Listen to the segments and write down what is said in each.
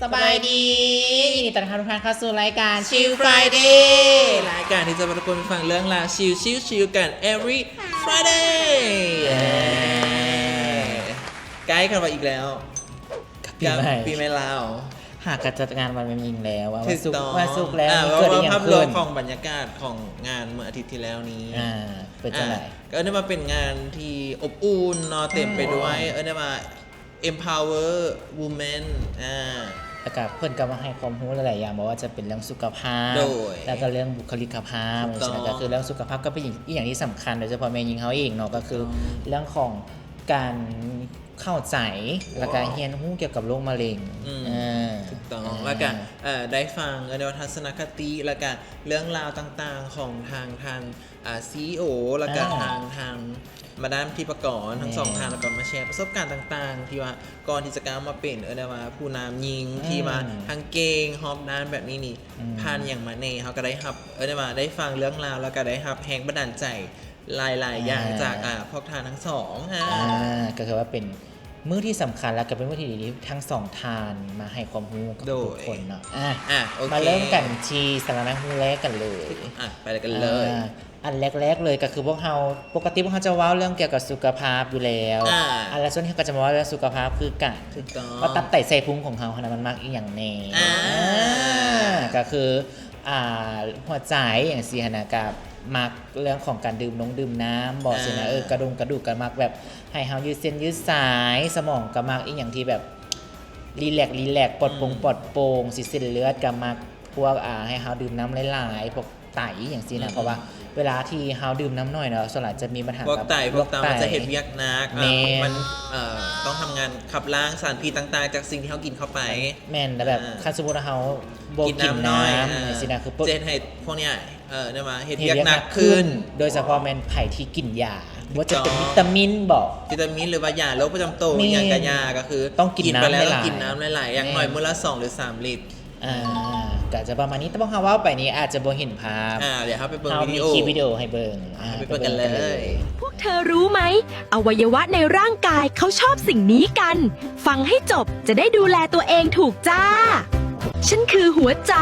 ສະບາຍດີ ຍິນດີຕ້ອນຮັບທຸກທ່ານເຂົ້າສູ່ລາຍການ Chill Friday ລາຍການທີ່ຈະພາທຸກຄົນໄປຟັງເລື່ອງລາວຊິວໆ ຊິວກັນ every Friday ເຢ້ ໃກ້ເຂົ້າມາອີກແລ້ວ ກັບປີໃໝ່ ກັບປີໃໝ່ລາວ ຫາກະຈັດງານວັນແມ່ຍິງແລ້ວ ວ່າ ຖືກຕ້ອງ ວັນສຸກ ວັນສຸກແລ້ວ ອ່າ ມີເກີດອີ່ຫຍັງຂຶ້ນ ເວົ້າພາບລວມຂອງບັນຍາກາດຂອງງານເມື່ອອາທິດທີ່ແລ້ວນີ້ ອ່າ ເປັນຈັ່ງໃດ? ອ່າ ກໍເອີ້ນໄດ້ວ່າເປັນງານທີ່ອົບອຸ່ນເນາະ ເຕັມໄປດ້ວຍ ອືມ ເອີ້ນໄດ້ວ່າ empower women ອ່າ ແລ້ວກະເພິ່ນກໍມາໃຫ້ຄວາມຮູ້ຫຼາຍໆຢ່າງ ບໍ່ວ່າຈະເປັນເລື່ອງສຸຂະພາບ ໂດຍ ແລ້ວກໍເລື່ອງບຸກຄະລິກະພາບ ຖືກຕ້ອງ ຈັ່ງຊີ້ນະ ກໍຄືເລື່ອງສຸຂະພາບກໍເປັນອີກ ອີກຢ່າງທີ່ສຳຄັນ ໂດຍສະເພາະແມ່ຍິງເຮົາເອງເນາະ ກໍຄື ຖືກຕ້ອງ ເລື່ອງຂອງການເຂົ້າໃຈ ແລ້ວກໍຮຽນຮູ້ກ່ຽວກັບໂລກມະເຮັງ ອືມ ເອີ ຖືກຕ້ອງ ອ່າ ແລ້ວກໍ ເອີ ໄດ້ຟັງ ເອີ້ນໄດ້ວ່າທັດສະນະຄະຕິ ແລ້ວກໍເລື່ອງລາວຕ່າງໆຂອງທາງທ່ານ ອ່າ ຊີອີໂອ ແລ້ວກໍ ອ່າ ທາງ ທາງມາດາມທິບປະກອນ ທັງສອງ ແມ່ນ ທ່ານ ແລ້ວກໍມາແຊປະສົບການຕ່າງໆ ທີ່ວ່າກ່ອນທີ່ຈະກ້າວມາເປັນ ເອີ້ນໄດ້ວ່າຜູ້ນຳຍິງ ອືມ ທີ່ວ່າທັງເກັ່ງຮອບດ້ານແບບນີ້ນີ້ ອືມ ຜ່ານຫຍັງມາແດ່ ເຮົາກໍໄດ້ຮັບ ເອີ້ນໄດ້ວ່າໄດ້ຟັງເລື່ອງລາວ ແລ້ວກໍໄດ້ຮັບແຮງບັນດານໃຈຫຼາຍໆຢ່າງ ອ່າ ຈາກ ອ່າ ພວກທ່ານທັງສອງ ອ່າ ອ່າ ກໍຄືວ່າເປັນມື້ທີ່ສຳຄັນ ແລ້ວກໍເປັນມື້ທີ່ດີທີ່ທັງສອງທ່ານມາໃຫ້ຄວາມຮູ້ກັບ ໂດຍ ທຸກໆຄົນເນາະ ອ່າ ອ່າ ໂອເຄ ມາເລີ່ມກັນທີ່ສາລະໜ້າຮູ້ແລກກັນເລີຍ ອ່າ ໄປກັນເລີຍ ອ່າ ອັນແລກໆເລີຍກໍຄືພວກເຮົາ ປົກກະຕິພວກເຮົາຈະເວົ້າເລື່ອງກ່ຽວກັບສຸຂະພາບຢູ່ແລ້ວ ອ່າ ອັນລະສ່ວນນີ້ເຮົາກໍຈະມາເວົ້າເລື່ອງສຸຂະພາບຄືກັນ ຖືກຕ້ອງ ວ່າຕັບໄຕໄສ້ພຸງຂອງເຮົາຫັ້ນນະ ມັນມັກອີ່ຫຍັງແດ່ ອ່າ ອ່າ ກໍຄື ອ່າ ຫົວໃຈຫຍັງຊີ້ຫັ້ນນະ ກໍມັກເລື່ອງຂອງການດື່ມນົງດື່ມນ້ຳບໍ ອ່າ ຊີ້ນະ ເອີ ກະດົງກະດູກກໍມັກແບບໃຫ້ເຮົາຍືດເສັ້ນຍືດສາຍ ສະໝອງກໍມັກອີ່ຫຍັງທີ່ແບບຣີແລັກ ຣີແລັກ ປອດໂປ່ງ ອືມ ປອດໂປ່ງ ຊິເສັ້ນເລືອດກໍມັກພວກ ອ່າ ໃຫ້ເຮົາດື່ມນ້ຳຫຼາຍໆ ພວກ ໄຕຫຍັງຊີ້ນະ ອືມ ເພາະວ່າເວລາທີ່ເຮົາດື່ມນ້ຳໜ້ອຍເນາະ ສ່ວນຫຼາຍຈະມີບັນຫາກັບພວກໄຕ ພວກໄຕ ພວກຕັບ ມັນຈະເຮັດວຽກໜັກ ແມ່ນ ມັນ ເອີ ຕ້ອງທຳງານຂັບລ້າງສານພິດຕ່າງໆ ຈາກສິ່ງທີ່ເຮົາກິນເຂົ້າໄປ ແມ່ນ ແລ້ວແບບ ອ່າ ຄັນສົມມຸດວ່າເຮົາບໍ່ກິນນ້ຳ ກິນນ້ຳໜ້ອຍ ຈັ່ງຊີ້ນະ ອ່າ ຄື ຈະເຮັດໃຫ້ພວກນີ້ ເອີ ເອີ້ນວ່າເຮັດວຽກໜັກຂຶ້ນ ໂດຍສະເພາະແມ່ນໃຜທີ່ກິນຢາ ບໍ່ວ່າຈະເປັນວິຕາມິນບໍ ວິຕາມິນ ຫຼືວ່າຢາໂລກປະຈຳໂຕ ແມ່ນ ອີ່ຫຍັງກະຢ່າ ກໍຄືຕ້ອງກິນ ກິນໄປແລ້ວ ນ້ຳຫຼາຍໆ ຕ້ອງກິນນ້ຳຫຼາຍໆ ຢ່າງໜ້ອຍ ແມ່ນ ມື້ລະສອງ ຫຼື ສາມລິດ ອ່າ ກໍຈະປະມານນີ້ ແຕ່ພວກເຮົາເວົ້າໄປນີ້ອາດຈະບໍ່ເຫັນພາບ ອ່າ ດຽວເຮົາໄປເບິ່ງ ເຮົາມີຄລິບວິດີໂອໃຫ້ເບິ່ງ ອ່າ ໄປເບິ່ງກັນເລີຍ ພວກເທືຮູ້ໄໝ ອະໄວຍະວະໃນຮ່າງກາຍເຂົາຊອບສິ່ງນີ້ກັນ ຟັງໃຫ້ຈົບ ຈະໄດ້ດູແລຕົວເອງຖືກຈ້າ. ฉันคือหัวใจ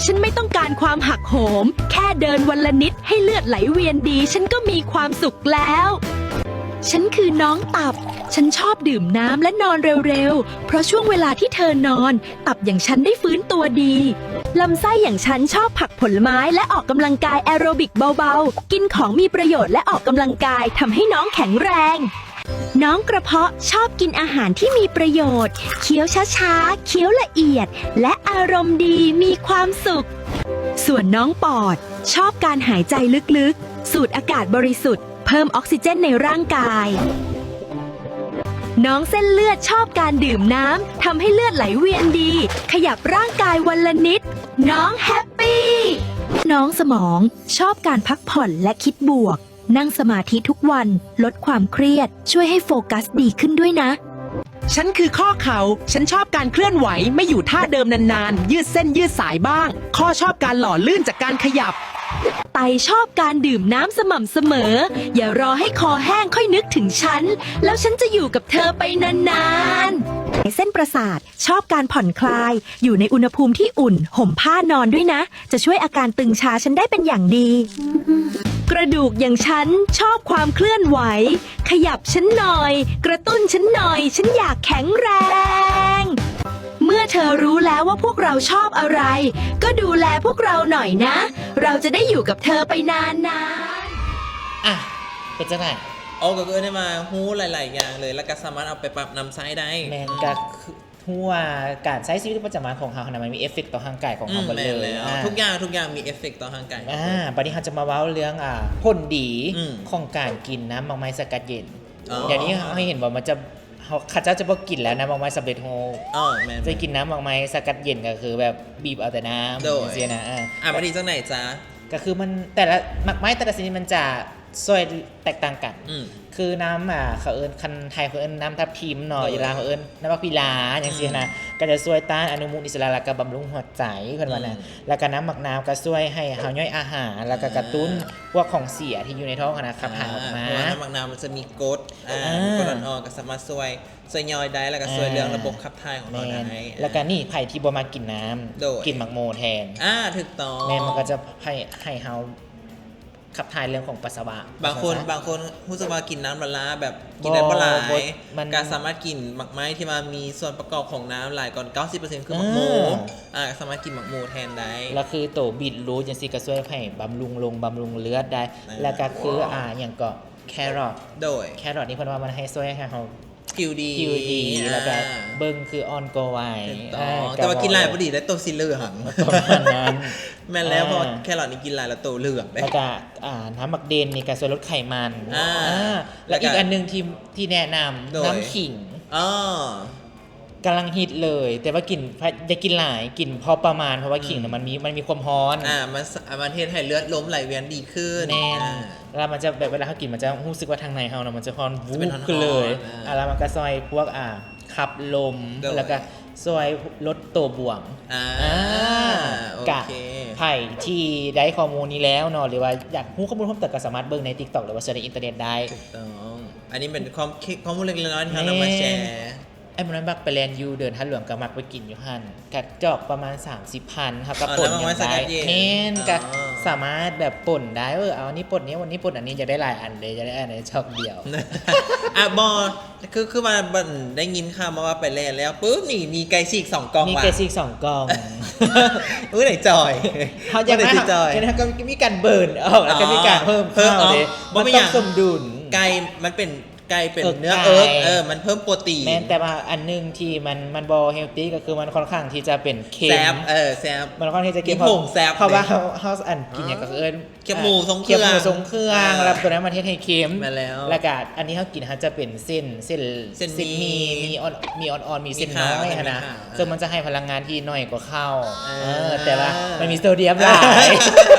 ฉันไม่ต้องการความหักโหม แค่เดินวันละนิดให้เลือดไหลเวียนดี ฉันก็มีความสุขแล้ว ฉันคือน้องตับ ฉันชอบดื่มน้ำและนอนเร็วๆ เพราะช่วงเวลาที่เธอนอน ตับอย่างฉันได้ฟื้นตัวดี ลำไส้อย่างฉันชอบผักผลไม้และออกกำลังกายแอโรบิกเบาๆ กินของมีประโยชน์และออกกำลังกายทำให้น้องแข็งแรง น้องกระเพาะชอบกินอาหารที่มีประโยชน์ เคี้ยวช้าๆ เคี้ยวละเอียด และอารมณ์ดี มีความสุข ส่วนน้องปอดชอบการหายใจลึกๆ สูดอากาศบริสุทธิ์ เพิ่มออกซิเจนในร่างกาย น้องเส้นเลือดชอบการดื่มน้ำ ทำให้เลือดไหลเวียนดี ขยับร่างกายวันละนิด น้องแฮปปี้ น้องสมองชอบการพักผ่อนและคิดบวก นั่งสมาธิทุกวัน ลดความเครียด ช่วยให้โฟกัสดีขึ้นด้วยนะ ฉันคือข้อเข่า ฉันชอบการเคลื่อนไหว ไม่อยู่ท่าเดิมนานๆ ยืดเส้นยืดสายบ้าง ข้อชอบการหล่อลื่นจากการขยับ ไตชอบการดื่มน้ำสม่ำเสมอ อย่ารอให้คอแห้งค่อยนึกถึงฉัน แล้วฉันจะอยู่กับเธอไปนานๆ เส้นประสาทชอบการผ่อนคลาย อยู่ในอุณหภูมิที่อุ่น ห่มผ้านอนด้วยนะ จะช่วยอาการตึงชาฉันได้เป็นอย่างดี กระดูกอย่างฉันชอบความเคลื่อนไหว ขยับฉันหน่อย กระตุ้นฉันหน่อย ฉันอยากแข็งแรง เมื่อเธอรู้แล้วว่าพวกเราชอบอะไร ก็ดูแลพวกเราหน่อยนะ เราจะได้อยู่กับเธอไปนานๆ ອ່ະ ເປັນຈັ່ງໃດ? ໂອ້ ກໍເອີ້ນໄດ້ວ່າຮູ້ຫຼາຍໆຢ່າງເລີຍ ແລ້ວກໍສາມາດເອົາໄປປັບນຳໃຊ້ໄດ້ ແມ່ນ ອືມ ກໍຄື ຮູ້ວ່າການໃຊ້ຊີວິດປະຈຳວັນຂອງເຮົາຫັ້ນນະ ມັນມີເອຟເຟັກຕໍ່ຮ່າງກາຍຂອງເຮົາໝົດເລີຍ ອືມ ແມ່ນແລ້ວ ອ່າ ທຸກຢ່າງ ທຸກຢ່າງມີເອຟເຟັກຕໍ່ຮ່າງກາຍ ອ່າ ບັດນີ້ເຮົາຈະມາເວົ້າເລື່ອງ ອ່າ ຜົນດີ ອືມ ຂອງການກິນນ້ຳໝາກໄມ້ສະກັດເຢັນ ອໍ ດຽວນີ້ເຮົາເຫັນວ່າມັນຈະ ເຂົາເຈົ້າຈະບໍ່ກິນແລ້ວ ນ້ຳໝາກໄມ້ສຳເລັດຮູບ ອໍ ແມ່ນໆ ຈະກິນນ້ຳໝາກໄມ້ສະກັດເຢັນ ກໍຄືແບບບີບເອົາແຕ່ນ້ຳ ໂດຍ ຈັ່ງຊີ້ນະ ອ່າ ອ່າ ມັນດີຈັ່ງໃດຈະ? ກໍຄືມັນ ແຕ່ລະໝາກໄມ້ແຕ່ລະຊະນິດມັນຈະ ຊ່ວຍແຕກຕ່າງກັນ ອືມ ຄືນ້ຳ ອ່າ ເຂົາເອີ້ນ ຄັນໄທເຂົາເອີ້ນນ້ຳທັບທິມເນາະ ໂດຍ ຢູ່ລາວເຂົາເອີ້ນນ້ຳໝາກພິລາ ຫຍັງຊີ້ນະ ອືມ ກໍຈະຊ່ວຍຕ້ານອະນຸມູນອິດສະຫຼະ ແລ້ວກໍບຳລຸງຫົວໃຈ ເພິ່ນວ່ານະ ອືມ ແລ້ວກໍນ້ຳໝາກນາວກໍຊ່ວຍໃຫ້ເຮົາຍ່ອຍອາຫານ ແລ້ວກໍກະຕຸ້ນ ອ່າ ພວກຂອງເສຍທີ່ຢູ່ໃນທ້ອງຫັ້ນນະ ຂັບຖ່າຍອອກມາ ອ່າ ເພາະວ່ານ້ຳໝາກນາວມັນຈະມີກົດ ອ່າ ອ່າ ມີກົດອ່ອນໆ ກໍສາມາດຊ່ວຍ ຊ່ວຍຍ່ອຍໄດ້ ແລ້ວກໍຊ່ວຍເລື່ອງ ອ່າ ລະບົບຂັບຖ່າຍຂອງເຮົາ ແມ່ນ ໄດ້ ແລ້ວກໍນີ້ ໃຜທີ່ບໍ່ມັກກິນນ້ຳ ໂດຍ ກິນໝາກໂມແທນ ອ່າ ຖືກຕ້ອງ ແມ່ນ ມັນກໍຈະໃຫ້ ໃຫ້ເຮົາ ຂັບຖ່າຍເລື່ອງຂອງປັດສະວະ ບາງຄົນ ວ່າຊັ້ນຊະ ບາງຄົນຮູ້ສຶກວ່າກິນນ້ຳຫຼ້າໆ ແບບກິນໄດ້ບໍ່ຫຼາຍ ບໍ່ ມັນ ກໍສາມາດກິນໝາກໄມ້ທີ່ວ່າມີສ່ວນປະກອບຂອງນ້ຳຫຼາຍກ່ອນ ເກົ້າສິບເປີເຊັນ ຄືໝາກໂມ ອ່າ ອ່າ ກໍສາມາດກິນໝາກໂມແທນໄດ້ ແລ້ວຄືໂຕບີດຣູດຈັ່ງຊີ້ກໍຊ່ວຍໃຫ້ບຳລຸງລົງ ບຳລຸງເລືອດໄດ້ ອ່າ ແລ້ວກໍຄື ອ່າ ຫຍັງເກາະ ແຄຣອດ ໂດຍ ແຄຣອດນີ້ເພິ່ນວ່າມັນໃຫ້ ຊ່ວຍໃຫ້ເຮົາ ຜິວດີ ຜິວດີ ອ່າ ແລ້ວກໍເບິ່ງຄືອ່ອນກວ່າໄວ ຖືກຕ້ອງ ເອີ ແຕ່ວ່າກິນຫຼາຍບໍ່ດີເດ້ ໂຕຊິເຫຼືອງ ປະມານນັ້ນ ແມ່ນແລ້ວ ອ່າ ເພາະວ່າແຄຣອດນີ້ກິນຫຼາຍແລ້ວໂຕເຫຼືອງເດ້ ແລ້ວກໍ ອ່າ ນ້ຳໝາກເດນີ້ກໍຊ່ວຍລົດໄຂມັນ ອ່າ ອ່າ ແລ້ວ ແລ້ວກໍ ອີກອັນໜຶ່ງທີ່ ທີ່ແນະນຳ ໂດຍ ນ້ຳຂິງ ອໍ ກຳລັງຮິດເລີຍ ແຕ່ວ່າກິນ ຢ່າກິນຫຼາຍ ກິນພໍປະມານ ເພາະວ່າຂິງ ອືມ ມັນມີ ມັນມີຄວາມຮ້ອນ ອ່າ ມັນ ມັນເຮັດໃຫ້ເລືອດລົມໄຫຼວຽນດີຂຶ້ນ ແມ່ນ ອ່າ ແລ້ວມັນຈະແບບເວລາເຮົາກິນ ມັນຈະຮູ້ສຶກວ່າທາງໃນເຮົານະ ມັນຈະຮ້ອນວູບຂຶ້ນເລີຍ ອ່າ ອ່າ ແລ້ວມັນກໍຊ່ອຍພວກ ອ່າ ຂັບລົມ ໂດຍ ແລ້ວກໍຊ່ວຍລົດໂຕບວມ ອ່າ ອ່າ ໂອເຄ ກະໃຜທີ່ໄດ້ຂໍ້ມູນນີ້ແລ້ວເນາະ ຫຼືວ່າຢາກຮູ້ຂໍ້ມູນເພີ່ມເຕີມ ກໍສາມາດເບິ່ງໃນ TikTok ຫຼືວ່າເສີດໃນອິນເຕີເນັດໄດ້ ຖືກຕ້ອງ ອັນນີ້ເປັນຄວາມຄິດ ຄວາມຮູ້ເລັກໆນ້ອຍໆທີ່ເຮົານຳມາແຊ ແມ່ນ ອ້າຍໝູນ້ອຍມັກໄປແລ່ນຢູ່ເດີ່ນທາດຫຼວງ ກໍມັກໄປກິນຢູ່ຫັ້ນ ກະຈອກປະມານສາມສິບພັນ ເຮົາກໍ ເອົາ ປົນ ນ້ຳມາໄວ້ໃສ່ ກັນໄດ້ ກັບເຢັນ ແມ່ນ ອໍ ກະສາມາດແບບປົນໄດ້ ເອີ ເອົາອັນນີ້ປົນນີ້ ອັນນີ້ປົນອັນນີ້ ຢາກໄດ້ຫຼາຍອັນເດ້ ຢາກໄດ້ອັນໃນຊອກດຽວ ອ່ະ ບໍ່ ຄື ຄືວ່າ ໄດ້ຍິນຂ່າວມາວ່າໄປແລ່ນແລ້ວປຶບ ນີ້ມີໄກ່ສີກສອງກ່ອງ ມີໄກ່ ວ່ະ ສີກສອງກ່ອງ ມື້ໃດຈ່ອຍ ເຮົາຢາກ ມື້ໃດຊິຈ່ອຍ ເຮົາກໍມີການເບີນອອກ ແລ້ວກໍມີການເພີ່ມ ເພີ່ມ ເອົາເດ້ ບໍ່ ມັນ ເປັນຫຍັງ ຕ້ອງສົມດຸນ ໄກ່ມັນເປັນ ໄກ່ເປັນ ເອີ ເນື້ອເອິກ ໄກ່ ເອີ ມັນເພີ່ມໂປຣຕີນ ແມ່ນ ແຕ່ວ່າອັນໜຶ່ງທີ່ມັນ ມັນບໍ່ເຮລຕີ ກໍຄືມັນຄ່ອນຂ້າງທີ່ຈະເປັນເຄັມ ແຊບ ເອີ ແຊບ ມັນຄ່ອນຂ້າງທີ່ຈະເຄັມ ມີຜົງແຊບ ເພາະວ່າເຮົາ ເຮົາ ອັນ ກິນຫຍັງກໍຄືເອີ້ນ ອ່າ ຄຽບໝູຊົງເຄື່ອງ ຄຽບໝູຊົງເຄື່ອງ ອ່າ ແລ້ວຕົວນັ້ນມັນເຮັດໃຫ້ເຄັມ ແມ່ນແລ້ວ ແລ້ວກໍອັນນີ້ເຮົາກິນ ເຮົາຈະເປັນເສັ້ນ ເສັ້ນ ເສັ້ນໝີ່ ເສັ້ນໝີ່ ມີອ່ອນ ມີອ່ອນໆ ມີເສັ້ນນ້ອຍຫັ້ນນະ ເຊິ່ງມັນຈະໃຫ້ພະລັງງານທີ່ໜ້ອຍກວ່າເຂົ້າ ອ່າ ເອີ ແຕ່ວ່າມັນມີໂຊດຽມຫຼາຍ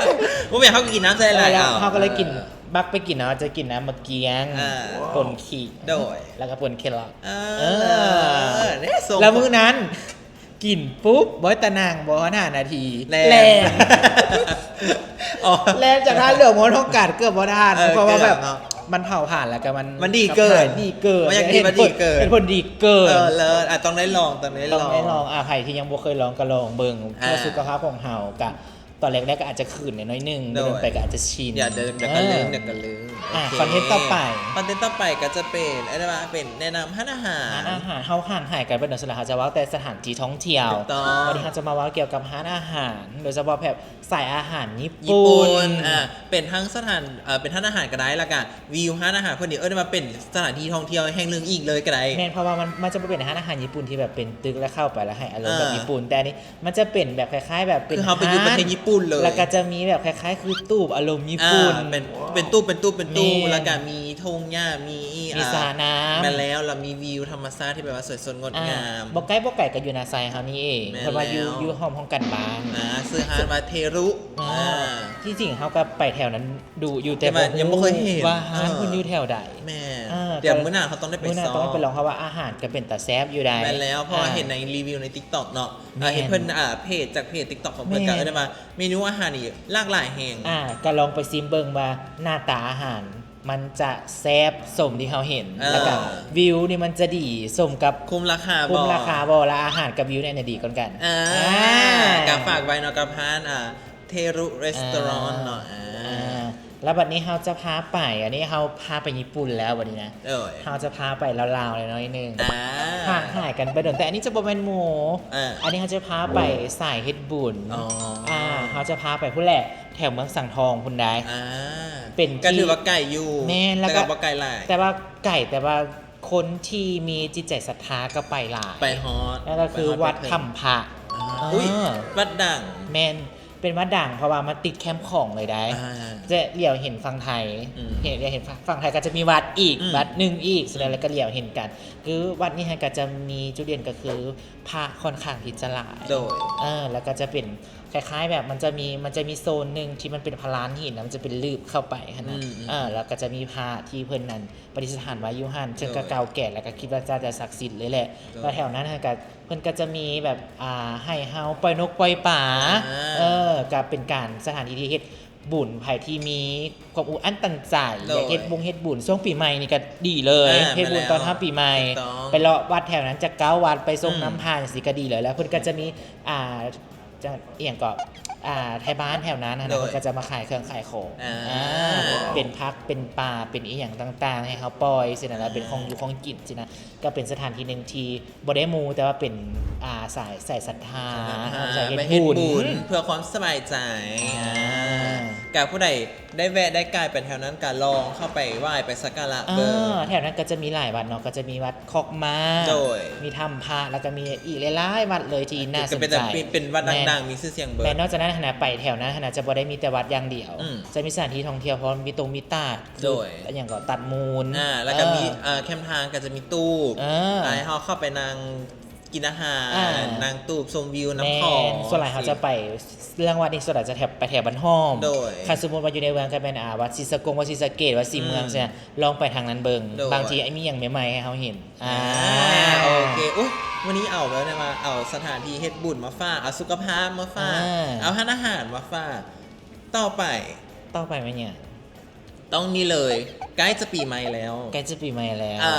ບໍ່ແມ່ນ ເຮົາກໍກິນນ້ຳໃສ່ຫຼາຍ ເອີ ເຮົາກໍເລີຍກິນ ເອີ ມັກໄປກິນເນາະ ຈະກິນນ້ຳໝາກກຽງ ອ່າ ປົນຂີງ ໂດຍ ແລ້ວກໍປົນແຄຣອດ ເອີ ເອີ ເລີດເດ້ ສົ່ງ ແລ້ວມື້ນັ້ນ ກິນປຸບ ບໍ່ໄດ້ຕານັ່ງ ບໍ່ຮອດຫ້ານາທີ ແລ່ນ ແລ່ນ ອໍ ແລ່ນຈາກທ່າເຮືອມາຮອດຫ້ອງການເກືອບບໍ່ທັນ ເອີ ເພາະວ່າແບບ ເກືອບເນາະ ມັນເຜົາຜານ ແລ້ວກໍມັນ ມັນດີເກີນ ດີເກີນ ບໍ່ຢາກກິນ ມັນດີເກີນ ເປັນຜົນດີເກີນ ເອີ ເລີດ ອ່ະ ຕ້ອງໄດ້ລອງ ຕ້ອງໄດ້ລອງ ຕ້ອງໄດ້ລອງ ອ່ະ ໃຜທີ່ຍັງບໍ່ເຄີຍລອງກໍລອງເບິ່ງ ອ່າ ເພື່ອສຸຂະພາບຂອງເຮົາ ກະ ຕອນແລກໆກໍອາດຈະຂືນໜ້ອຍໜຶ່ງ ໂດຍ ເດີນໄປກໍອາດຈະຊິນ ດຽວ ດຽວກໍລືມ ເອີ ດຽວກໍລືມ ອ່າ ໂອເຄ ຄອນເທັນຕໍ່ໄປ ຄອນເທັນຕໍ່ໄປກໍຈະເປັນ ເອີ້ນວ່າເປັນແນະນຳຮ້ານອາຫານ ຮ້ານອາຫານ ເຮົາຫ່າງຫາຍກັນໄປດົນ ສ່ວນຫຼາຍເຮົາຈະເວົ້າແຕ່ສະຖານທີ່ທ່ອງທ່ຽວ ຖືກຕ້ອງ ວັນນີ້ເຮົາຈະມາເວົ້າກ່ຽວກັບຮ້ານອາຫານ ໂດຍສະເພາະແບບສາຍອາຫານຍີ່ປຸ່ນ ຍີ່ປຸ່ນ ອ່າ ເປັນທັງສະຖານ ເອີ ເປັນຮ້ານອາຫານກໍໄດ້ ແລ້ວກໍວິວຮ້ານອາຫານ ເພິ່ນນີ້ເອີ້ນວ່າເປັນສະຖານທີ່ທ່ອງທ່ຽວແຫ່ງໜຶ່ງອີກເລີຍກໍໄດ້ ແມ່ນ ເພາະວ່າມັນ ມັນຈະບໍ່ເປັນຮ້ານອາຫານຍີ່ປຸ່ນທີ່ແບບເປັນຕຶກ ແລ້ວເຂົ້າໄປແລ້ວໃຫ້ອາລົມແບບ ອ່າ ຍີ່ປຸ່ນ ແຕ່ອັນນີ້ ມັນຈະເປັນແບບຄ້າຍໆແບບເປັນ ຄືເຮົາໄປຢູ່ປະເທດຍີ່ປຸ່ນເລີຍ ແລ້ວກໍຈະມີແບບຄ້າຍໆຄືຕູບອາລົມຍີ່ປຸ່ນ ອ່າ ເປັນ ເປັນຕູບ ເປັນຕູບ ເປັນຕູບ ແມ່ນ ແລ້ວກໍມີທົ່ງຫຍ້າ ມີ ມີ ອ່າ ສະໜາມ ແມ່ນແລ້ວ ແລ້ວມີວິວທຳມະຊາດທີ່ແບບວ່າສວຍສົດງົດງາມ ອ່າ ບໍ່ໃກ້ບໍ່ໄກກໍຢູ່ນາໄຊເຮົານີ້ເອງ ແມ່ນແລ້ວ ເພິ່ນວ່າຢູ່ ຢູ່ຫ້ອມ ຫ້ອງການບ້ານ ອ່າ ຊື່ຮ້ານວ່າເທຣຸ ອ່າ ອ່າ ທີ່ຈິງເຮົາກໍໄປແຖວນັ້ນ ດູຢູ່ ແຕ່ ແຕ່ວ່າຍັງບໍ່ເຄີຍເຫັນ ວ່າຮ້ານ ເອີ ເພິ່ນຢູ່ແຖວໃດ ແມ່ນ ເອີ ດຽວມື້ໜ້າເຮົາຕ້ອງໄດ້ໄປ ມື້ໜ້າຕ້ອງໄປລອງ ເພາະວ່າອາຫານກໍເປັນຕາແຊບຢູ່ໃດ ແມ່ນແລ້ວ ເພາະວ່າ ອ່າ ເຫັນໃນຣີວິວໃນ TikTok ເນາະ ແມ່ນ ເອີ ເຫັນເພິ່ນ ອ່າ ເພຈ ຈາກເພຈ TikTok ຂອງເພິ່ນ ແມ່ນ ກໍເອີ້ນວ່າເມນູອາຫານນີ້ຫຼາກຫຼາຍແຮງ ອ່າ ກໍລອງໄປຊິມເບິ່ງວ່າໜ້າຕາອາຫານມັນຈະແຊບສົມທີ່ເຮົາເຫັນ ເອີ ແລ້ວກໍວິວນີ້ມັນຈະດີສົມກັບ ຄຸ້ມລາຄາບໍ່ ຄຸ້ມລາຄາບໍ່ ແລະອາຫານກັບວິວນີ້ອັນໃດດີກວ່າກັນ ອ່າ ອ່າ ກໍຝາກໄວ້ເນາະ ກັບຮ້ານ ອ່າ ເທຣຸ Restaurant ເນາະ ອ່າ ອ່າ ອ່າ ແລ້ວບັດນີ້ເຮົາຈະພາໄປ ອັນນີ້ເຮົາພາໄປຍີ່ປຸ່ນແລ້ວບັດນີ້ນະ ໂດຍ ເຮົາຈະພາໄປລາວໆໜ້ອຍໜຶ່ງ ອ່າ ຫ່າງຫາຍກັນໄປດົນ ແຕ່ອັນນີ້ຈະບໍ່ແມ່ນໝູ່ ອ່າ ອັນນີ້ເຮົາຈະພາໄປສາຍເຮັດບຸນ ອໍ ອ່າ ເຮົາຈະພາໄປພຸ້ນແຫຼະ ແຖວເມືອງສັງທອງພຸ້ນໃດ ອ່າ ເປັນ ກໍຖືວ່າໄກຢູ່ ແມ່ນ ແລ້ວກໍ ແຕ່ກໍບໍ່ໄກຫຼາຍ ແຕ່ວ່າໄກ ແຕ່ວ່າຄົນທີ່ມີຈິດໃຈສັດທາກໍໄປຫຼາຍ ໄປຮອດ ນັ້ນກໍຄື ໄປຮອດ ວັດຖ້ຳພະ ອ່າ ເອີ ອຸ້ຍ ວັດດັງ ແມ່ນ ເປັນວັດດັງ ເພາະວ່າມັນຕິດແຄມຂອງເລີຍໃດ໋ ອ່າ ຈະຫຼຽວເຫັນຝັ່ງໄທ ອືມ ເຫັນ ຫຼຽວເຫັນຝັ່ງ ຝັ່ງໄທກໍຈະມີວັດອີກ ອືມ ວັດໜຶ່ງອີກ ສະນັ້ນ ອືມ ແລ້ວກໍຫຼຽວເຫັນກັນ ຄືວັດນີ້ຫັ້ນກໍຈະມີຈຸດເດັ່ນກໍຄືພະຄ່ອນຂ້າງທີ່ຈະຫຼາຍ ໂດຍ ເອີ ແລ້ວກໍຈະເປັນ ຄ້າຍໆແບບມັນຈະມີ ມັນຈະມີໂຊນໜຶ່ງທີ່ມັນເປັນພະລານຫີນ ແລ້ວມັນຈະເປັນລືບເຂົ້າໄປຫັ້ນນະ ອືມໆ ເອີ ແລ້ວກໍຈະມີພະທີ່ເພິ່ນນັ້ນປະດິດສະຖານໄວ້ຢູ່ຫັ້ນ ເຊິ່ງກໍເກົ່າແກ່ ແລ້ວກໍຄິດວ່າຈະ ຈະສັກສິດເລີຍແຫຼະ ໂດຍ ແລ້ວແຖວນັ້ນຫັ້ນກໍ ເພິ່ນກໍຈະມີແບບ ອ່າ ໃຫ້ເຮົາປ່ອຍນົກປ່ອຍປາ ອ່າ ເອີ ກໍເປັນການ ສະຖານທີ່ທີ່ເຮັດບຸນ ໃຜທີ່ມີຄວາມອຸອັ່ນຕັນໃຈ ໂດຍ ຢາກເຮັດບົງເຮັດບຸນ ຊ່ວງປີໃໝ່ນີ້ກໍດີເລີຍ ອ່າ ເຮັດບຸນ ແມ່ນແລ້ວ ຕອນຮັບປີໃໝ່ ຖືກຕ້ອງ ໄປເລາະວັດແຖວນັ້ນຈັກເກົ້າວັດ ໄປສົ່ງ ອືມ ນ້ຳພາ ຈັ່ງຊີ້ກໍດີເລີຍ ແລ້ວເພິ່ນກໍຈະມີ ອ່າ ຈະ ອີ່ຫຍັງເກາະ ອ່າ ໄທບ້ານແຖວນັ້ນຫັ້ນນະ ໂດຍ ເພິ່ນກໍຈະມາຂາຍເຄື່ອງຂາຍຂອງ ອ່າ ອ່າ ເປັນຜັກເປັນປາ ເປັນອີ່ຫຍັງຕ່າງໆ ໃຫ້ເຮົາປ່ອຍຊີ້ນະ ແລ້ວເປັນຂອງຢູ່ຂອງກິນຊີ້ນະ ກໍເປັນສະຖານທີ່ໜຶ່ງທີ່ບໍ່ໄດ້ມູ ແຕ່ວ່າເປັນ ອ່າ ສາຍ ສາຍສັດທາ ສາຍສັດທາ ສາຍເຮັດ ແມ່ນເຮັດບຸນ ບຸນເພື່ອຄວາມສະບາຍໃຈ ອ່າ ອ່າ ກໍຜູ້ໃດໄດ້ແວະໄດ້ກາຍໄປແຖວນັ້ນ ກໍລອງເຂົ້າໄປໄຫວ້ໄປສັກກາລະເບິ່ງ ອ່າ ແຖວນັ້ນກໍຈະມີຫຼາຍວັດເນາະ ກໍຈະມີວັດຄອກມ້າ ໂດຍ ມີຖ້ຳພະ ແລ້ວກໍມີອີກຫຼາຍໆວັດເລີຍທີ່ໜ້າສົນໃຈ ກໍເປັນແບບ ເປັນ ເປັນວັດ ແມ່ນ ດັງໆ ມີຊື່ສຽງເບີດ ແມ່ນ ນອກຈາກນັ້ນຫັ້ນນະ ໄປແຖວນັ້ນຫັ້ນນະ ຈະບໍ່ໄດ້ມີແຕ່ວັດຢ່າງດຽວ ອືມ ຈະມີສະຖານທີ່ທ່ອງທ່ຽວ ເພາະມີຕົງມີຕາດ ໂດຍ ອີ່ຫຍັງເກາະ ຕັດມູນ ອ່າ ແລ້ວກໍມີ ເອີ ເອີ ແຄມທາງກໍຈະມີຕູບ ເອີ ໃຫ້ເຮົາເຂົ້າໄປນັ່ງກິນອາຫານ ອ່າ ນັ່ງຕູບຊົມວິວນ້ຳຂອງ ແມ່ນ ສ່ວນຫຼາຍເຮົາຈະໄປ ເລື່ອງວັດນີ້ສ່ວນຫຼາຍຈະແຖວ ໄປແຖວບ້ານຫ້ອມ ໂດຍ ຄັນສົມມຸດວ່າຢູ່ໃນເມືອງກໍແມ່ນ ອ່າ ວັດສີສະກົງ ວັດສີສະເກດ ວັດສີເມືອງ ອືມ ຊີ້ນະ ລອງໄປທາງນັ້ນເບິ່ງ ໂດຍ ບາງທີມີຫຍັງໃໝ່ໆໃຫ້ເຮົາເຫັນ ອ່າ ອ່າ ໂອເຄ ອຸ້ຍ ມື້ນີ້ເອົາແບບວ່າ ເອົາສະຖານທີ່ເຮັດບຸນມາຝາກ ເອົາສຸຂະພາບມາຝາກ ອ່າ ເອົາຮ້ານອາຫານມາຝາກ ຕໍ່ໄປ ຕໍ່ໄປແມ່ນຫຍັງ? ຕ້ອງນີ້ເລີຍ ໃກ້ຈະປີໃໝ່ແລ້ວ ໃກ້ຈະປີໃໝ່ແລ້ວ ເອີ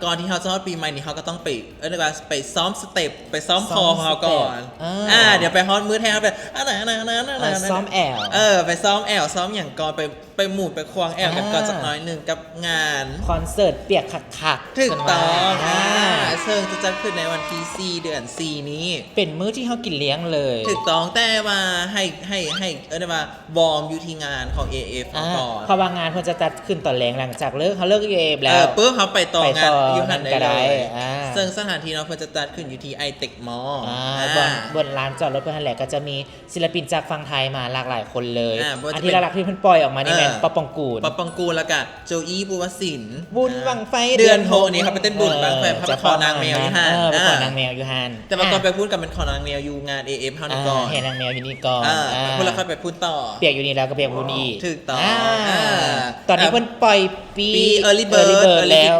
ກ່ອນທີ່ເຮົາຈະຮອດປີໃໝ່ນີ້ ເຮົາກໍຕ້ອງໄປ ເອີ້ນວ່າໄປຊ້ອມສະເຕັບ ໄປຊ້ອມຄໍຂອງເຮົາກ່ອນ ຊ້ອມສະເຕັບ ເອີ ອ່າ ດຽວໄປຮອດມື້ແທ້ເຮົາໄປ ອ່າ ຊ້ອມແອວ ເອີ ໄປຊ້ອມແອວ ຊ້ອມຫຍັງກ່ອນ ໄປ ໄປໝູນໄປຄວາງແອວກັນກ່ອນ ອ່າ ຈັກໜ້ອຍໜຶ່ງກັບງານຄອນເສີດປຽກຄັກໆ ຖືກຕ້ອງ ເພິ່ນວ່າ ອ່າ ອ່າ ເຊິ່ງຈະຈັດຂຶ້ນໃນວັນທີສີ່ ເດືອນສີ່ນີ້ ເປັນມື້ທີ່ເຮົາກິນລ້ຽງເລີຍ ຖືກຕ້ອງ ແຕ່ວ່າໃຫ້ ໃຫ້ ໃຫ້ ເອີ້ນວ່າ ວອມຢູ່ທີ່ງານຂອງ ເອເອັຟ ເຮົາກ່ອນ ອ່າ ເພາະວ່າງານເພິ່ນຈະຈັດຂຶ້ນຕອນແລງ ຫຼັງຈາກເລີກ ເຮົາເລີກ ເອເອັຟ ແລ້ວ ເອີ ປຶບ ເຮົາໄປຕໍ່ງານ ໄປຕໍ່ ຢູ່ຫັ້ນໄດ້ເລີຍ ອ່າ ເຊິ່ງສະຖານທີ່ເນາະ ເພິ່ນຈະຈັດຂຶ້ນຢູ່ທີ່ ໄອເຕັກມໍ ອ່າ ອ່າ ບ່ອນ ບ່ອນລານຈອດລົດເພິ່ນຫັ້ນແຫຼະ ກໍຈະມີສິລະປິນຈາກຝັ່ງໄທມາຫຼາກຫຼາຍຄົນເລີຍ ອ່າ ບໍ່ວ່າຈະເປັນ ອັນທີ່ຫຼັກໆທີ່ເພິ່ນປ່ອຍອອກມານີ້ ເອີ ແມ່ນ ປັອບປອງກູນ ປັອບປອງກູນ ແລ້ວກະ ໂຈອີ່ ພູວະສິນ ບຸນບັ້ງໄຟ ອ່າ ເດືອນຫົກນີ້ ເຮົາໄປເຕັ້ນບຸນບັ້ງໄຟ ເອີ ເຮົາໄປຂໍນາງແມວຢູ່ຫັ້ນ ເອີ ໄປຂໍນາງແມວຢູ່ຫັ້ນ ອ່າ ແຕ່ວ່າກ່ອນໄປພຸ້ນກໍແມ່ນຂໍນາງແມວຢູ່ງານ ເອເອັຟ ເຮົານີ້ກ່ອນ ອ່າ ໃຫ້ນາງແມວຢູ່ນີ້ກ່ອນ ເອີ ອ່າ ພຸ້ນແລ້ວຄ່ອຍໄປພຸ້ນຕໍ່ ປຽກຢູ່ນີ້ແລ້ວກໍປຽກພຸ້ນອີກ ຖືກຕ້ອງ ອ່າ ອ່າ ຕອນນີ້ເພິ່ນປ່ອຍປີ້ ປີ້ Early Bird Early Bird ແລ້ວ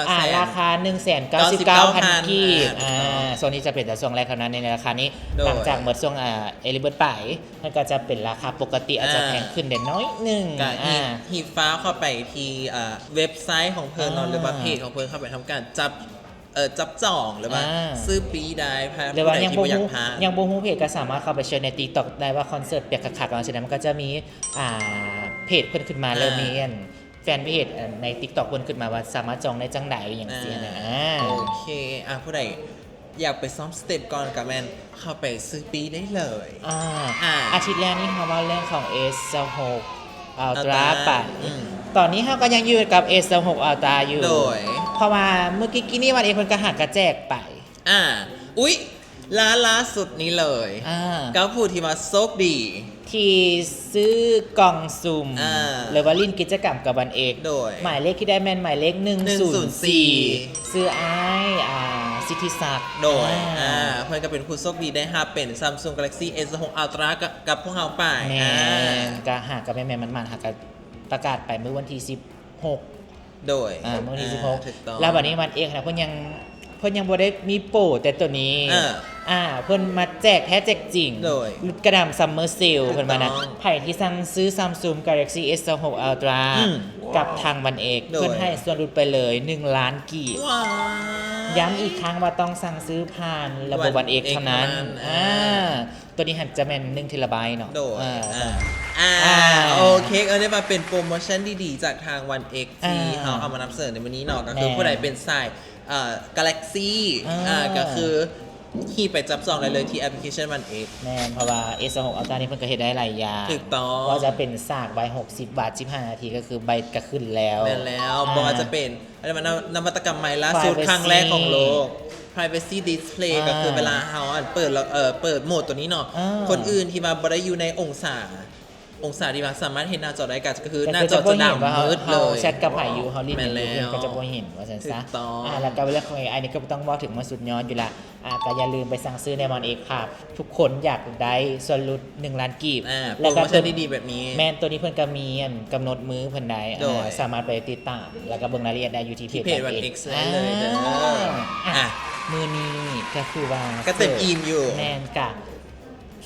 ອ່າ ລາຄາໜຶ່ງແສນເກົ້າສິບເກົ້າພັນກີບ ອ່າ ອ່າ ຊ່ວງນີ້ຈະເປັນແຕ່ຊ່ວງແລກເທົ່ານັ້ນ ໃນລາຄານີ້ ໂດຍ ຫຼັງຈາກໝົດຊ່ວງ ອ່າ Early Bird ໄປ ມັນກໍຈະເປັນລາຄາປົກກະຕິ ອ່າ ອາດຈະແພງຂຶ້ນໄດ້ໜ້ອຍໜຶ່ງ ກໍ ອ່າ ຮີບຟ້າວເຂົ້າໄປທີ່ ເອີ ເວັບໄຊຂອງເພິ່ນເນາະ ອ່າ ຫຼືວ່າເພຈຂອງເພິ່ນ ເຂົ້າໄປທຳການຈັບ ເອີ ຈັບຈອງ ຫຼືວ່າ ອ່າ ຊື້ປີ້ໄດ້ ຖ້າ ຫຼືວ່າຍັງບໍ່ຮູ້ ຜູ້ໃດທີ່ບໍ່ຢາກພາດ ຍັງບໍ່ຮູ້ເພຈ ກໍສາມາດເຂົ້າໄປເສີດໃນ TikTok ໄດ້ວ່າຄອນເສີດປຽກຄັກໆ ຈັ່ງຊີ້ນະ ມັນກໍຈະມີ ອ່າ ເພຈເພິ່ນຂຶ້ນມາ ອ່າ ເລີ່ມມີອັນ ແຟນເພຈ ອັນ ໃນ TikTok ເພິ່ນຂຶ້ນມາວ່າສາມາດຈອງໄດ້ຈັ່ງໃດ ອີ່ຫຍັງຊີ້ນະ ອ່າ ອ່າ ໂອເຄ ອ່າ ຜູ້ໃດ ຢາກໄປຊ້ອມສະເຕັບກ່ອນກໍແມ່ນເຂົ້າໄປຊື້ປີ້ໄດ້ເລີຍ ອ່າ ອ່າ ອາທິດແລ້ວນີ້ເຮົາເວົ້າເລື່ອງຂອງ ເອຊຊາວຫົກ Ultra Ultra ໄປ ອືມ ຕອນນີ້ເຮົາກໍຍັງຢູ່ກັບ ເອຊຊາວຫົກ Ultra ຢູ່ ໂດຍ ເພາະວ່າມື້ກີ້ໆນີ້ວັນເອກເພິ່ນກໍຫາກະແຈກໄປ ອ່າ ອຸ້ຍ ລ່າ ລ່າສຸດນີ້ເລີຍ ອ່າ ກັບຜູ້ທີ່ວ່າໂຊກດີ ທີ່ຊື້ກ່ອງສຸ່ມ ອ່າ ຫຼືວ່າຫຼິ້ນກິດຈະກຳກັບວັນເອກ ໂດຍ ໝາຍເລກທີ່ໄດ້ແມ່ນໝາຍເລກໜຶ່ງສູນສີ່ ໜຶ່ງສູນສີ່ ຊື່ອ້າຍ ອ່າ ສິດທິສັກ ໂດຍ ອ່າ ອ່າ ເພິ່ນກໍເປັນຜູ້ໂຊກດີໄດ້ຮັບເປັນ Samsung Galaxy ເອຊຊາວຫົກ Ultra ກັບ ກັບພວກເຮົາໄປ ແມ່ນ ອ່າ ກໍຫາກໍແມ່ນໆ ມັນໆ ຫາກໍປະກາດໄປມື້ວັນທີສິບຫົກ ໂດຍ ອ່າ ມື້ວັນທີສິບຫົກ ອ່າ ຖືກຕ້ອງ ແລ້ວບັດນີ້ວັນເອກນະ ເພິ່ນຍັງ ເພິ່ນຍັງບໍ່ໄດ້ມີໂປແຕ່ໂຕນີ້ ເອີ ອ່າ ເພິ່ນມາແຈກແທ້ແຈກຈິງ ໂດຍ ກະໜ່ຳ Summer Sale ເພິ່ນວ່ານະ ຖືກຕ້ອງ ໃຜທີ່ສັ່ງຊື້ Samsung Galaxy ເອຊຊາວຫົກ Ultra ອືມ ກັບທາງວັນເອກ ໂດຍ ເພິ່ນໃຫ້ສ່ວນຫຼຸດໄປເລີຍໜຶ່ງລ້ານກີບ ວ້າຍ ຢ້ຳອີກຄັ້ງວ່າຕ້ອງສັ່ງຊື້ຜ່ານລະບົບວັນເອກເທົ່ານັ້ນ ວັນເອກເທົ່ານັ້ນ ອ່າ ອ່າ ຕົວນີ້ຫັ້ນຈະແມ່ນໜຶ່ງເທລາໄບເນາະ ໂດຍ ເອີ ອ່າ ອ່າ ອ່າ ໂອເຄ ກໍໄດ້ວ່າເປັນໂປຣໂມຊັນດີໆ ຈາກທາງວັນເອກ ອ່າ ທີ່ເຮົາເອົາມານຳສະເໜີໃນມື້ນີ້ເນາະ ກໍຄື ແມ່ນ ຜູ້ໃດເປັນສາຍ ເອີ Galaxy ອ່າ ອ່າ ກໍຄືຮີບໄປຈັບຈອງໄດ້ເລີຍທີ່ແອັບພລິເຄຊັນວັນເອກ ແມ່ນ ເພາະວ່າ ເອຊຊາວຫົກ Ultra ນີ້ເພິ່ນກໍເຮັດໄດ້ຫຼາຍຢ່າງ ຖືກຕ້ອງ ບໍ່ວ່າຈະເປັນສາກໄວ ຫົກສິບ ບາດ ສິບຫ້ານາທີ ກໍຄືໄວກໍຂຶ້ນແລ້ວ ແມ່ນແລ້ວ ອ່າ ບໍ່ວ່າຈະເປັນ ອັນນີ້ມັນນຳ ນະວັດຕະກຳໃໝ່ລ່າສຸດ Privacy ຄັ້ງແລກຂອງໂລກ Privacy Display ອ່າ ກໍຄືເວລາເຮົາ ອັນ ເປີດ ເອີ ເປີດໂໝດຕົວນີ້ເນາະ ອ່າ ຄົນອື່ນທີ່ວ່າບໍ່ໄດ້ຢູ່ໃນອົງສາ ອົງສາທີ່ວ່າສາມາດເຫັນໜ້າຈໍໄດ້ກໍຄື ກໍ ໜ້າ ຄື ຈໍ ຈະບໍ່ ຈະ ເຫັ ດຳ ນວ່າ ມືດ ເຮົາ ເລີຍ ແຊັດກັບໃຜຢູ່ ເຮົາຫຼິ້ນຫຍັງຢູ່ ແມ່ນແລ້ວ ເພິ່ນກໍຈະບໍ່ເຫັນວ່າຊັ້ນ ຖື ຊະ ກຕ້ອງ ອ່າ ແລ້ວກໍເລື່ອງຂອງ ເອໄອ ນີ້ກໍບໍ່ຕ້ອງເວົ້າເຖິງ ມັນສຸດຍອດຢູ່ລະ ອ່າ ກໍຢ່າລືມໄປສັ່ງຊື້ Diamond X ຫາກທຸກຄົນຢາກໄດ້ສ່ວນຫຼຸດໜຶ່ງລ້ານກີບ ອ່າ ແລ້ວກໍ ໂປຣໂມຊັນດີໆແບບນີ້ ແມ່ນ ໂຕນີ້ເພິ່ນກໍມີອັນກຳນົດມື້ເພິ່ນໄດ້ ໂດຍ ອ່າ ສາມາດໄປຕິດຕາມ ແລ້ວກໍເບິ່ງລາຍລະອຽດໄດ້ຢູ່ທີ່ເພຈ Diamond X ໄດ້ເລີຍເດີ ອ່າ ອ່າ ອ່າ ມື້ນີ້ກໍຄືວ່າ ກໍເຕັມອີ່ມຢູ່ ແມ່ນ ກະ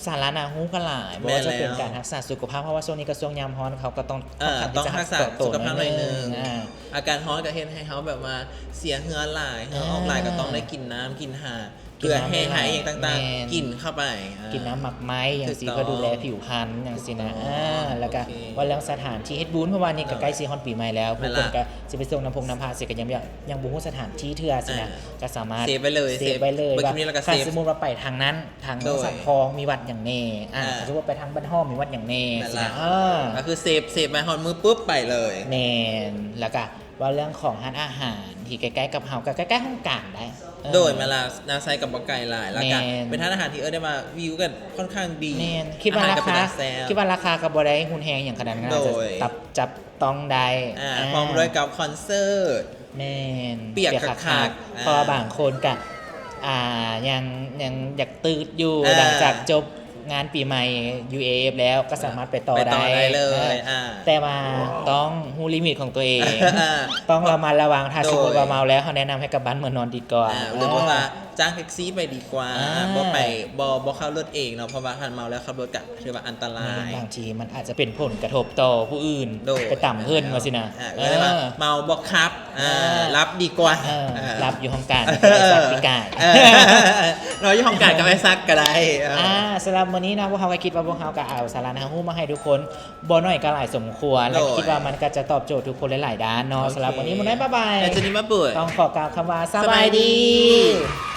ສາລະໜ້າຮູ້ກໍຫຼາຍ ບໍ່ວ່າຈະເປັນ ແມ່ນແລ້ວ ການຮັກສາສຸຂະພາບ ເພາະວ່າຊ່ວງນີ້ກໍຊ່ວງຍາມຮ້ອນ ເຂົາກໍຕ້ອງ ເອີ ຕ້ອງຮັກສາສຸຂະພາບໜ້ອຍໜຶ່ງ ອ່າ ອາກາດຮ້ອນກໍເຮັດໃຫ້ເຮົາແບບວ່າເສຍເຫື່ອຫຼາຍ ເຫື່ອອອກຫຼາຍ ອ່າ ກໍຕ້ອງໄດ້ກິນນ້ຳກິນຫາ ເພື່ອໃຫ້ຫາຍຫຍັງຕ່າງໆ ແມ່ນ ກິນເຂົ້າໄປ ອ່າ ກິນນ້ຳໝາກໄມ້ຫຍັງຊີ້ ຖືກຕ້ອງ ເພື່ອດູແລຜິວພັນຫຍັງຊີ້ນະ ຖືກຕ້ອງ ອ່າ ແລ້ວກໍ ໂອເຄ ວ່າເລື່ອງສະຖານທີ່ເຮັດບຸນ ເພາະວ່ານີ້ກໍໃກ້ຊິຮອດປີໃໝ່ແລ້ວ ແມ່ນລະ ຜູ້ຄົນກໍຊິໄປສົ່ງນ້ຳພົງນ້ຳພະ ຊິກໍຍັງ ຍັງບໍ່ຮູ້ສະຖານທີ່ເທື່ອຊີ້ນະ ອ່າ ກໍສາມາດ ເຊບໄວ້ເລີຍ ເຊບໄວ້ເລີຍ ເຊບ ວ່າ ເບິ່ງຄລິບນີ້ແລ້ວກໍເຊບ ຄັນສົມມຸດວ່າໄປທາງນັ້ນ ທາງ ໂດຍ ສັງທອງມີວັດຫຍັງແນ່ ອ່າ ອ່າ ສົມມຸດວ່າໄປທາງບ້ານຫ້ອມມີວັດຫຍັງແນ່ ແມ່ນ ຊີ້ນະ ລະ ເອີ ກໍຄືເຊບ ເຊບໄວ້ຮອດມື້ປຸບໄປເລີຍ ແມ່ນ ແລ້ວກະເວົ້າເລື່ອງຂອງຮ້ານອາຫານທີ່ໃກ້ໆກັບເຮົາ ກໍໃກ້ໆຫ້ອງການໄດ໋ ເອີ ໂດຍ ແມ່ນລະ ນາໄຊກໍບໍ່ໄກຫຼາຍ ແລ້ວກະ ແມ່ນ ເປັນຮ້ານອາຫານທີ່ເອີ້ນໄດ້ວ່າວິວກໍຄ່ອນຂ້າງດີ ແມ່ນ ຄິດວ່າ ອາຫານກໍເປັນຕາແຊບ ລາຄາ ຄິດວ່າລາຄາກໍບໍ່ໄດ້ຮຸນແຮງຫຍັງຂະໜາດນັ້ນ ໂດຍ ຈັບ ຈັບ ຕ້ອງໄດ້ ອ່າ ອ່າ ພ້ອມດ້ວຍກັບຄອນເສີດ ແມ່ນ ປຽກຄັກໆ ປຽກຄັກໆ ອ່າ ເພາະວ່າບາງຄົນກະ ອ່າ ຍັງ ຍັງຢາກຕື່ດຢູ່ ອ່າ ຫຼັງຈາກຈົບງານປີໃໝ່ UAF ແລ້ວ ກໍສາມາດໄປຕໍ່ໄດ້ ໄປຕໍ່ໄດ້ເລີຍ ອ່າ ອ່າ ແຕ່ວ່າຕ້ອງຮູ້ລິມິດຂອງຕົວເອງ ອ່າ ຕ້ອງລະມັດລະວັງ ຖ້າ ໂດຍ ສົມມຸດວ່າເມົາແລ້ວ ເຮົາແນະນຳໃຫ້ກັບບ້ານເມືອງນອນດີກວ່າ ອ່າ ຫຼືບໍ່ ອ່າ ວ່າຈ້າງແທັກຊີໄປດີກວ່າ ອ່າ ບໍ່ໄປ ບໍ່ ບໍ່ຂັບລົດເອງເນາະ ເພາະວ່າຄັນເມົາແລ້ວຂັບລົດກະ ຖືວ່າອັນຕະລາຍ ແມ່ນ ບາງທີມັນອາດຈະເປັນຜົນກະທົບຕໍ່ຜູ້ອື່ນ ໂດຍ ໄປຕຳເພິ່ນວ່າຊີ້ນະ ອ່າ ເອີ້ນວ່າເອີ ເມົາບໍ່ຂັບ ອ່າ ອ່າ ຫຼັບດີກວ່າ ເອີ ເອີ ຫຼັບຢູ່ຫ້ອງການ ເອີ ກັບອ້າຍສັກປີກາຍ ເອີ ນອນຢູ່ຫ້ອງການກັບອ້າຍສັກກໍໄດ້ ເອີ ອ່າ ສຳລັບມື້ນີ້ເນາະ ພວກເຮົາກໍຄິດວ່າພວກເຮົາກໍເອົາສາລະໜ້າຮູ້ມາໃຫ້ທຸກຄົນ ບໍ່ໜ້ອຍກໍຫຼາຍສົມຄວນ ແລະ ໂດຍ ຄິດວ່າມັນກໍຈະຕອບໂຈດທຸກຄົນຫຼາຍໆດ້ານເນາະ ໂອເຄ ສຳລັບມື້ນີ້ ໝູນ້ອຍປ້າບາຍ ແລະ ເຈນນີ້ມາເປີດ ຕ້ອງຂໍກ່າວຄຳວ່າ ສະບາຍດີ ສະບາຍດີ